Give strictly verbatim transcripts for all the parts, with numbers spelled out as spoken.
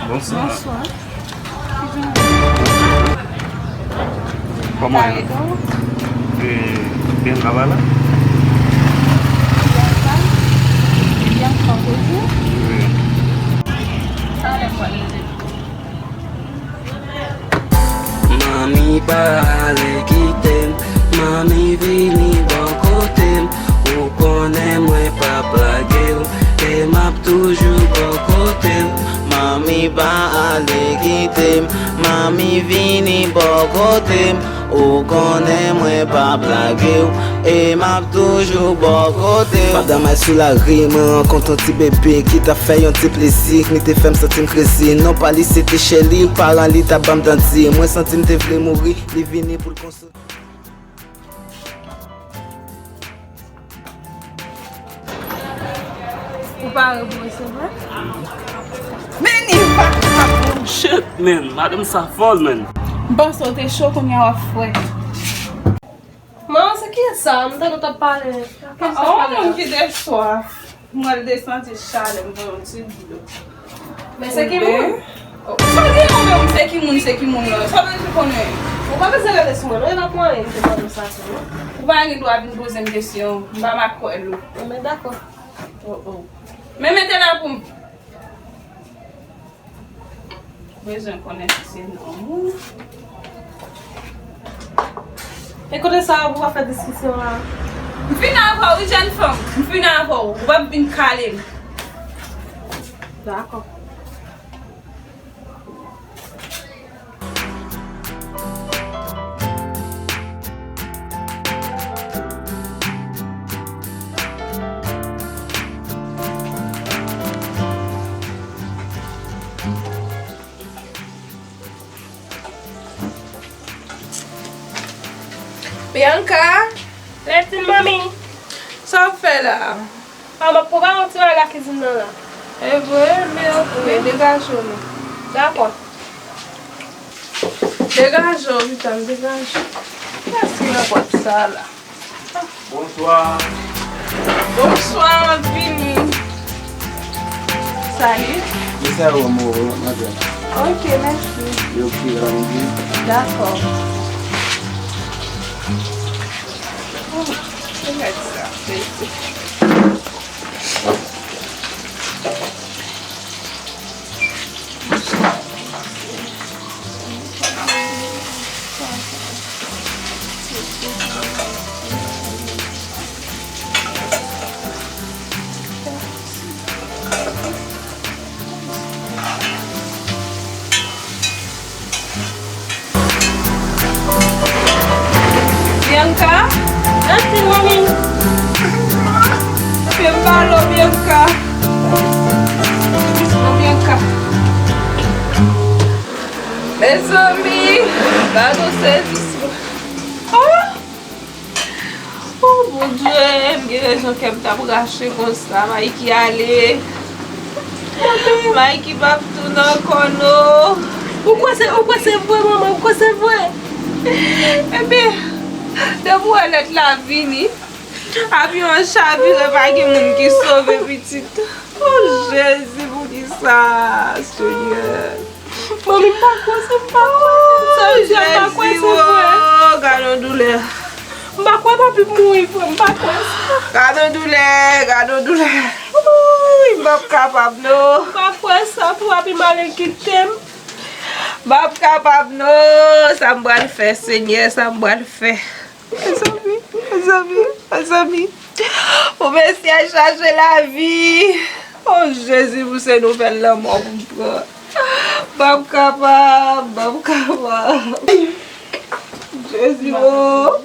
Bonswa. Bonswa. Kòman ye? E, byen travay la? Byen travay. Byen travay toujou. Wi. Manmi pa ale kite m, manmi vini bò kote m. Ou konnen mwen p ap lage w, e m ap toujou bò kote w. Manmi pa ale kite m, manmi vini bò kote m. Ou konnen mwen p ap lage w, e m ap toujou bò kote w. Pandan m al sou lari, mwen rankontre yon ti bebe ki t ap fè yon ti plezi, li te fè m santi m krezi. Non pa li se te Shelly, paran li t ap ban m danti. Mwen santi m te vle mouri, li vini pou l konsole. Ou pare pou resevwa? Men li pa kapab. Shit, man. Madanm sa fòl, man. M panse w te cho, kounye a w ap frèt. Manman, se kiyès sa? M tande w t ap pale. Kiyès k ap pale la? Oh, moun ki te swa. Mwen desann ti chalè, m pran yon ti dlo. Men se ki moun? Sa gen yon menm se ki moun, se ki moun nan? Sa w bezwen konnen? Ou pa bezwen rele sou mwen, non, e pa pou anyen m te mande w sa tou, non. Ou pa gen dwa vin poze m kesyon, m pa makwèl ou. Men dakò. Oh, oh. Men mete la pou m. Bezwen konnen si se nonm ou. E kote sa a pou w ap fè diskisyon an? M fin avè w, wi, jèn fanm. M fin avè w. Ou p ap vin kale m. Dakò. Bianca! Lètin, manmi! Sa w ap fè la? A, m ap prepare yon ti bagay lakizin nan la. E vre, men ok, men degaje w non. Dakò. Degaje w, pitit, degaje w. Kiyès ki nan pòt sa la? Bonswa. Bonswa, m ap vini. Salut. Mesye a, mwen, mwen, mwen. Ok, mèsi. Yo, ok, la, mwen. Dakò. Oh, se mèt sa, mèsi. Bianca? Mèsi, manmi. Fè m pale w, Bianca. Doucement, Bianca. Mezanmi, gade yon sezisman. Oh! Oh, Bondye, m gen rezon kè m t ap rache konsa. Mikey ale. Mikey p ap tounen ankò non. Ou kwè se, ou kwè se vre, manman? Ou kwè se vre? Ebyen, depi w wè lèt la vini, avyon an chavire, pa gen moun ki sove, pitit. Oh, Jezi, poukisa, Senyè? Manmi, m pa kwè sa, m pa kwè. Sa vle di, m pa kwè se vre. Oh, gade yon doulè. M pa kwè papi m mouri vre, m pa kwè sa. Gade yon doulè, gade yon doulè. Wouy, m p ap kapab non. M pa kwè sa, pou papi m ale kite m. M p ap kapab non. Sa m pral fè, Senyè, sa m pral fè. Mezanmi, mezanmi, mezanmi. Pou mesye chache lavi. Oh, Jezi, pou se nouvèl lanmò pou m pran. M p ap kapab, m p ap kapab. Jezi, oh.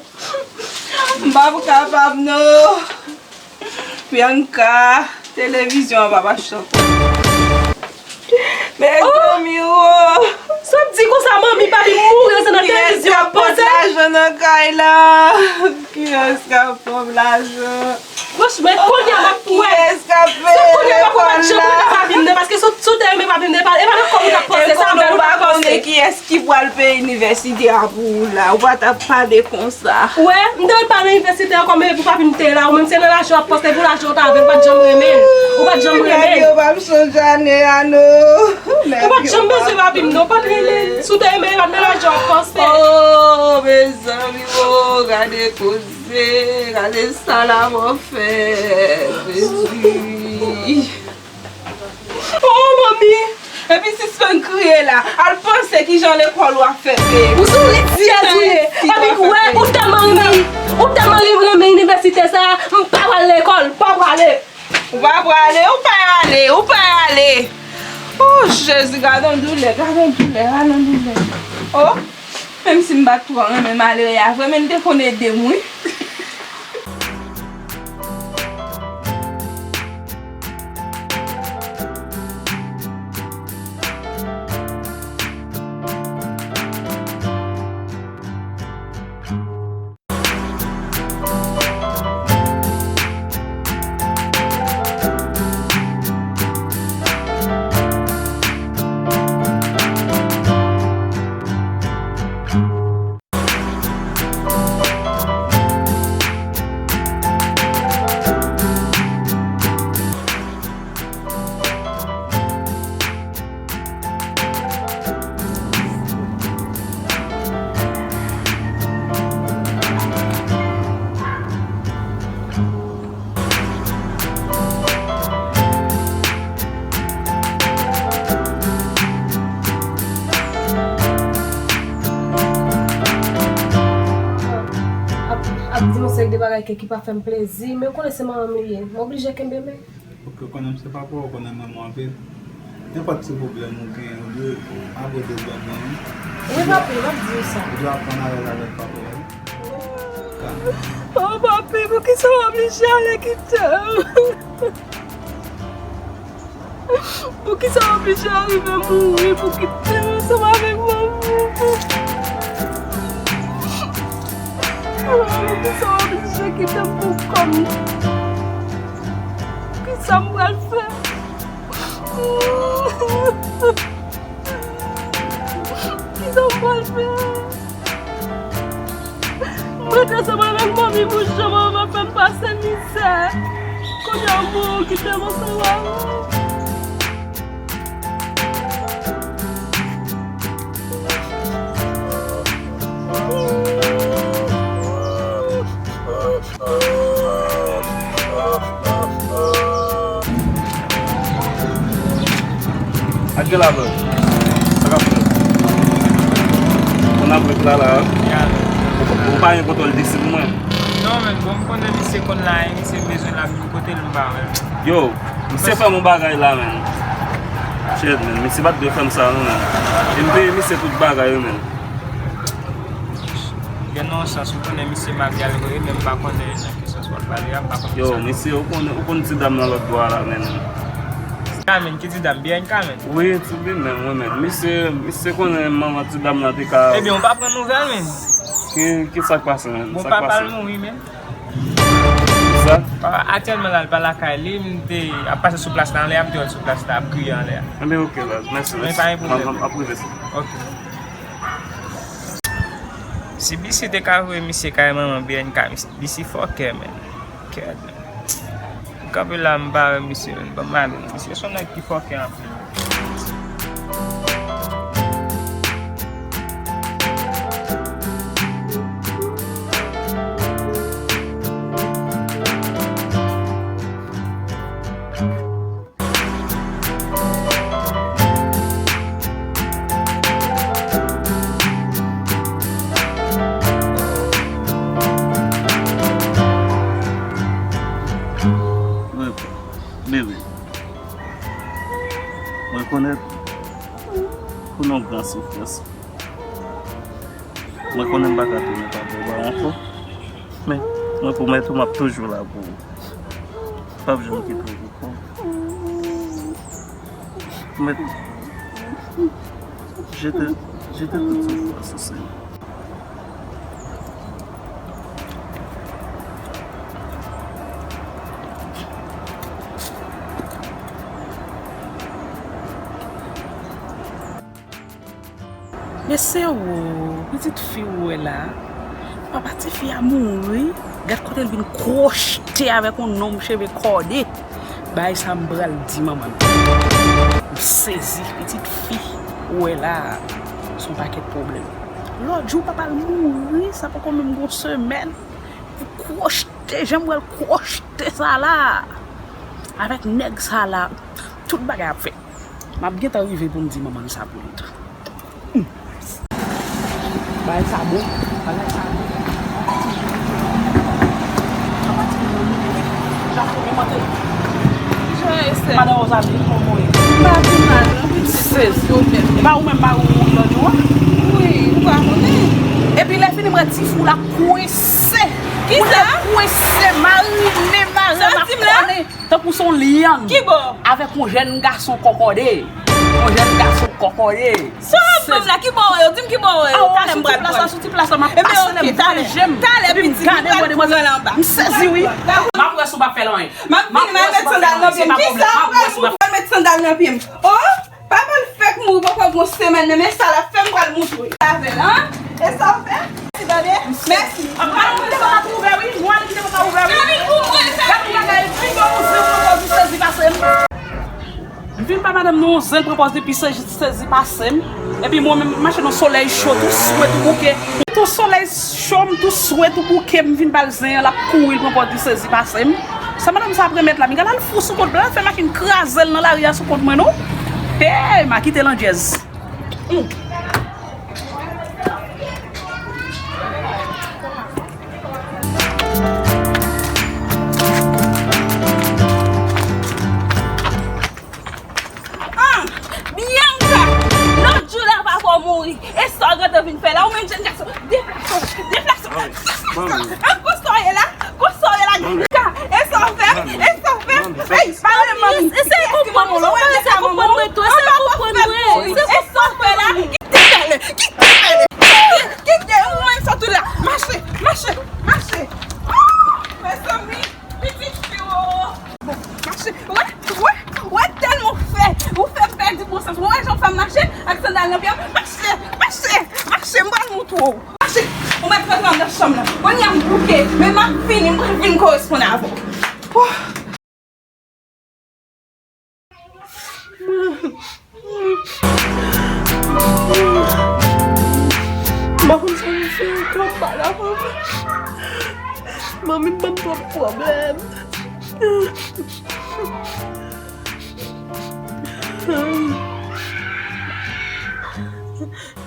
M p ap kapab, non. Bianca, televizyon an pa mache ankò. Mezanmi, oh! Sa w di konsa, manmi, papi m mouri, se nan televizyon ap pase. Kiyès k ap pote lajan nan kay la? Kiyès k ap ban m lajan? Franchman, kounye a m ap kwè. Kiyès k ap peye lekòl la? Se kounye a m ap kwè, papi m nan, paske si w te renmen papi m nan, e pa nan kòb ou t ap panse, se nan bèl ou t ap panse. Kiyès ki pral peye inivèsite a pou ou la? Ou pa t ap pale konsa. Ou wè, m te wè l pa nan inivèsite ankò, men epi w pa vin te la, ou menm se nan lajan w ap panse, pou lajan w ta avè l, ou pa t janm renmen l. Ou pa t janm renmen l. Nèg yo pa m sonje ane a non. Ou pa t janm bezwen papi m non, ou pa t renmen l. Si w te renmen l, e pa t nan lajan w ap panse. Oh, mezanmi, oh, gade koze, gade sa la mò fè, Jezi. Oh, manmi! Epi sispann kriye la. Al panse kijan lekòl ou ap fè peye. Ou sou lit zye tou ye. Papi, ou wè, ou tèlman renmen, ou tèlman renmen inivèsite sa, m pa pral lekòl, pa prale. Ou pa prale, ou pa ale, ou pa ale. Oh, Jezi, gad on doulè, gad on doulè, gad on doulè. Oh, menm si m pa t twò renmen malere a vre, men l te konn ede m, wi. Ap, ap di m yon seri de bagay ke ki pa fè m plezi, men ou konnen se manman m li ye. M oblije kenbe men. Ok, ou konnen m se papa w, ou konnen m renmen w anpil. Nenpòt ti pwoblèm ou gen, ou dwe avwe devan mwen, wi. Wi, papi, m ap di w sa. Ou dwe aprann alèz avèk papa w, wi. Oh, papi, poukisa w oblije ale kite m? Poukisa w oblije rive mouri pou kite m ansanm avèk manman m? Poukisa w oblije kite m pou kò m? Kisa m pral fè? Kisa m pral fè? M rete ansanm avèk manmi pou janm anvan fè m pase mizè. Kounye a m mouri kite m ansanm avè w. Ak gen la, bro. Sa k ap fèt? Konn ap ret la, la. Ya. Ou, ou pa gen kontwòl disi pou mwen? Non, men, bon, m konnen misye konn la, e misye bezwen la, vin kote l, m pa wè l. Yo, misye fè m yon bagay la, men. Shit, men, misye pa t dwe fè m sa, non, men. E m peye misye tout bagay, wi, men. Gen nan yon sans, ou konnen misye maryal vre, men m pa konnen nan ki sans w ap pale a, m pa konn sa. Yo, misye, ou konn, ou konn ti dam nan lòt bò a la, men. Kamen, ki ti dam? Byen Kamen? Wi, ti li menm, wi, men. Misye, misye konnen manman ti dam nan te ka. Ebyen, ou pa pran nouvèl, men. Ki, ki sa k pase, men? Bon, papa l mouri, men. Sa? Papa, aktyèlman la, l pa lakay li, m te ap pase sou plas la anlè a, m te wè l sou plas la, ap kriye anlè a. Ebyen, ok, la, mèsi, mèsi. Men pa gen pwoblèm. M ap rive sou. Ok. Si misye te ka voye misye kay manman B N K, misye, misye fòkè, men. Kèt, men. M kanpe la, m pa wè misye, men. Ban m ale. Misye se yon nèg ki fòkè anpil. Bebe, mwen konèt ou nan gran soufrans. Mwen konnen m pa ka tounen papa w ankò, men mwen pwomèt ou m ap toujou la pou ou. M p ap janm kite w pou kont. Mwen jete, jete tout soufrans ou, Senyè. Mesye wo, pitit fi ou wè la, papa tifi a mouri, gad kote l vin kwochte avèk yon nonm cheve kòde. Bagay sa m pral di manman l. M sezi, pitit fi ou wè la, se yon pakèt pwoblèm. Lòt jou papa l mouri, sa poko menm gon semèn, pou kwochte, jan m wè l kwochte sa la, avèk nèg sa la, tout bagay ap fèt. M ap gentan rive pou m di manman l sa pou li tou. Hmm. Bagay sa bon. Bagay sa bon. Papa ti moun nan mouri wi. Papa ti moun nan mouri wi. Papa ti moun nan mouri wi. Kijan Esther? Madan Rosalie, kòman w ye? M pa pi mal non, pitit. Sezi. E pa ou menm mari w mouri lòt jou an? Wi, ou pa konnen. Epi lè fini m wè ti fi w la kwense. Kisa? Kwense, marinen, mare, makònen. Tankou se yon lyann. Ki bò? Avèk yon jèn gason kòkòde. Yon jèn gason kòkòde. Sa w ap ban m la? Ki bò w wè yo? Di m ki bò w wè yo. Talè m pral pran. Sou ti plas la, m ap pase nan bal je m. Talè pitit, m pral pran nan anba. M sezi wi. M ap wè si w p ap fè l anyen. M ap vini, m al met sandal nan pye m. Kisa w pral fè? M al met sandal nan pye m. Oh! Papa l fèk mouri poko gon semèn, men, men sa l ap fè, m pral moutre w. Avè l, an? E sa w fè? Mèsi, tande. Mèsi. Madanm, ou te pa ka twouve, wi. Mwen ki te pa ka ouvè, wi. Gad yon bagay, pi bon, yon zen pran pòz li sezi pase m. M vin pa madanm nan yon zen pran pòz li pi sezi, sezi pase m. Epi mwen menm, m mache nan solèy cho, tou swè, tou bouke. Tou solèy cho, m tou swè, tou bouke, m vin ba l zen an, l ap kouri, l pran pòz li sezi pase m. Sa madanm sa ap remèt la, m gade l fou sou kont mwen, l fè machin kraze l nan lari a sou kont mwen, non. Hey, m a kite landjèz. Hmm. Ah, Bianca, lòt jou la papa w mouri. E sa w gentan vin fè la? Ou menm jèn gason, deplase w, deplase w. An, konsa w ye la, konsa w ye la, Bianca. E sa w fè, e sa w fè. Ey, pale manmi. Eseye konprann mwen, eseye konprann mwen tou, eseye konprann mwen. E sa w fè la? Kite talè, kite talè. Kite, ou menm sot la. Mache, mache, mache. Ah, mezanmi, pitit fi w. Mache, wè, wè, wè tèlman w fè, ou fè m pèdi bon sans. Ou wè jan w fè m mache ak sandal nan pye m? Mache, mache, mache, m pral moutre w. Mache, ou mèt rantre anndan chanm nan. Kounye a m bouke, men m ap vini, m pral vin koresponn avè w. Oh. M pa konn sa m fè ankò, m pa kapab. Manmi m ban m twòp pwoblèm.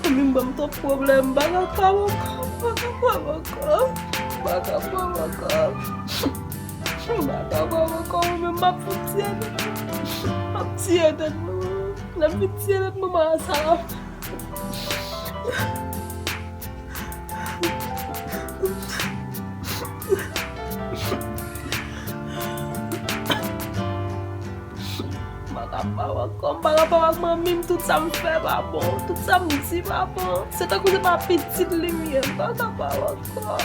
Manmi m ban m twòp pwoblèm, m pa kapab ankò, m pa kapab ankò, m pa kapab ankò. M pa kapab ankò, mwen menm m ap fè yon ti èdèt. M ap tiye tèt mwen. Lè m fin tiye tèt mwen, bagay sa ap. M pa kapab ankò, m pa kapab ak manmi m, tout sa m fè pa bon, tout sa m di pa bon. Se tankou se pa pitit li m ye, m pa kapab ankò.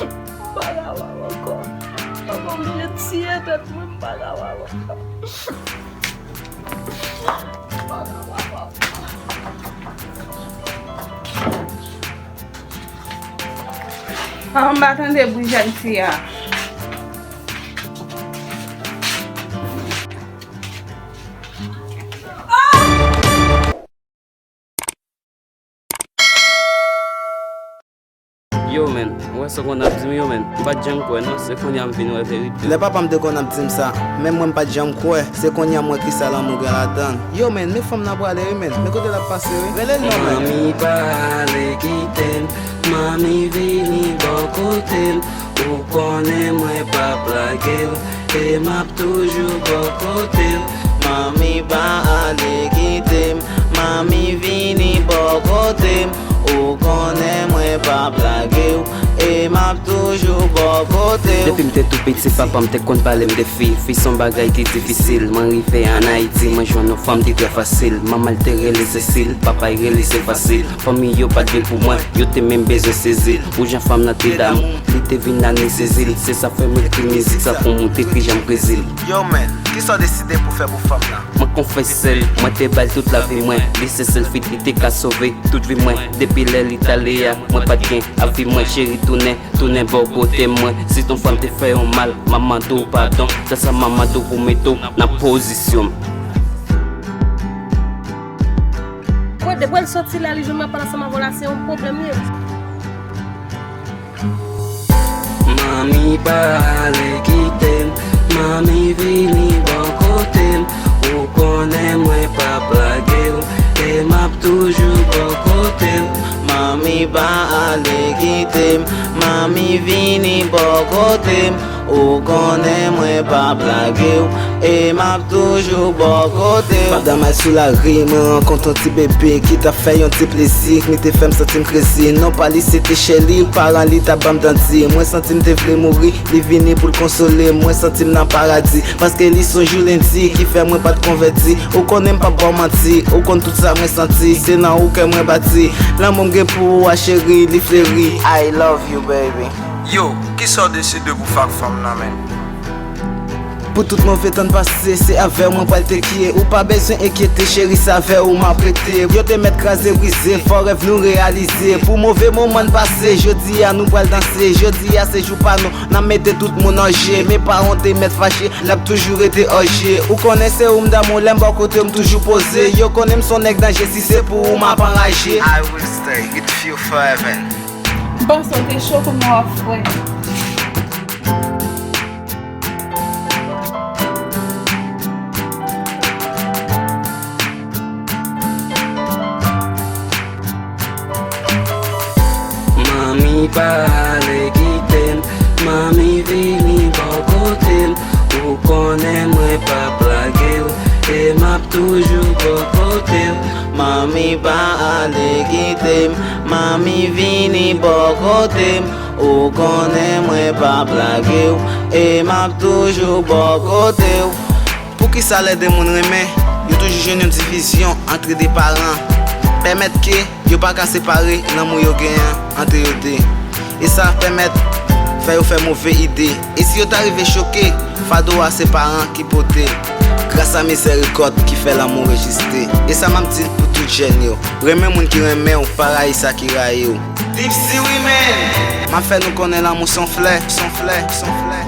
M pa kapab ankò. Papa oblije tiye tèt mwen, m pa kapab ankò. M pa kapab ankò. Ah, m pa tande bri jèn fi a. Yo, menn, ou wè sa w konn ap di m yo, menn? M pa t janm kwè, non, se kounye a m vin wè verite. Lè papa m te konn ap di m sa, menm mwen m pa t janm kwè, se kounye a m wè kisa lanmou gen ladan l. Yo, menn, men fanm nan prale, wi, menn, men kote l ap pase, wi. Rele l non, menn. Manmi pa ale kite m, manmi vini bò kote m. Ou konnen mwen p ap lage w, e m ap toujou bò kote w. Manmi pa ale kite m, manmi vini bò kote m. Ou konnen mwen p ap lage w, e m ap toujou bò kote w. Depi m te tou piti, papa m te konn pale m de fi. Fi se yon bagay ki difisil. Mwen rive ann Ayiti, mwen jwenn yon fanm ki trè fasil. Manman l te rele Sesil, papa l rele Sefasil. Fanmi yo pa t vle pou mwen, yo te menm bezwen sezi l. Pou jan fanm nan te damou, li te vin ane sezi l. Se sa fè m ekri mizik sa pou montre ki jan m krezi l. Yo, menn, kisa w deside pou fè pou fanm nan? Mwen Konfese l, mwen te ba l tout lavi mwen. Li se sèl fi ki te ka sove tout vi mwen. Depi lè li t ale a, mwen pa t gen avi mwen. Cheri, tounen, tounen bò kote mwen. Si ton fanm te fè yon mal, m ap mande w padon. Sèl sa m ap mande w pou mete w nan pozisyon m. Bon, depi l soti la, li jwenn mwen ap pale ansanm avè w la, se yon pwoblèm li ye. Manmi pa ale kite m, manmi vini bò kote m. Ou konnen mwen p ap lage w, e m ap toujou bò kote w. Manmi pa ale kite m, manmi vini bò kote m. Ou konnen mwen p ap lage w, e m ap toujou bò kote w. Pandan m al sou lari, mwen rankontre yon ti bebe ki t ap fè yon ti plezi. Li te fè m santi m krezi. Non pa li se te Shelly, paran li t ap ban m danti. Mwen santi m te vle mouri, li vini pou l konsole m. Mwen santi m nan paradi, paske li se yon jou lendi ki fè mwen pa t konvèti. Ou konnen m p ap ba w manti, ou konn tout sa mwen santi. Se nan ou kè mwen bati. Lanmou m gen pou ou a cheri, li fleri. I love you, baby. Yo, kisa w deside pou fè ak fanm nan, menn? Pou tout move tan pase, se avè w mwen pral te kye. Ou pa bezwen enkyete, cheri, se avè w m ap rete. Yo te mèt kraze, brize, fò rèv nou reyalize. Pou move moman n pase, jodi a nou pral danse. Jodi a se jou pa nou, n ap mete tout moun an je. Men pa w te mèt fache, l ap toujou rete an je. Ou konnen se ou m damou, lè m bò kote w m toujou poze. Yo konnen m se yon nèg danje, si se pou ou m ap anraje. I will stay with you forever. M panse w te cho, kounye a w ap fre. Manmi pa ale kite m, manmi vini bò kote m. Ou konnen mwen p ap lage w, e m ap toujou bò kote w. Manmi pa ale kite m, manmi vini bò kote m. Ou konnen mwen p ap lage w, e m ap toujou bò kote w. Poukisa lè de moun renmen, yo toujou jwenn yon divizyon antre de paran? Pèmèt ke yo pa ka separe lanmou yo genyen antre yo de. E sa pèmèt fè yo fè move ide. E si yo ta rive choke, fado a se paran ki pote l. Gras a mizèrikòd ki fè lanmou reziste. E sa m ap di l pou tout jèn yo. Renmen moun ki renmen w, pa rayi sa ki rayi w. Tipsy Women. M ap fè nou konnen lanmou se yon flè, se yon flè, se yon flè.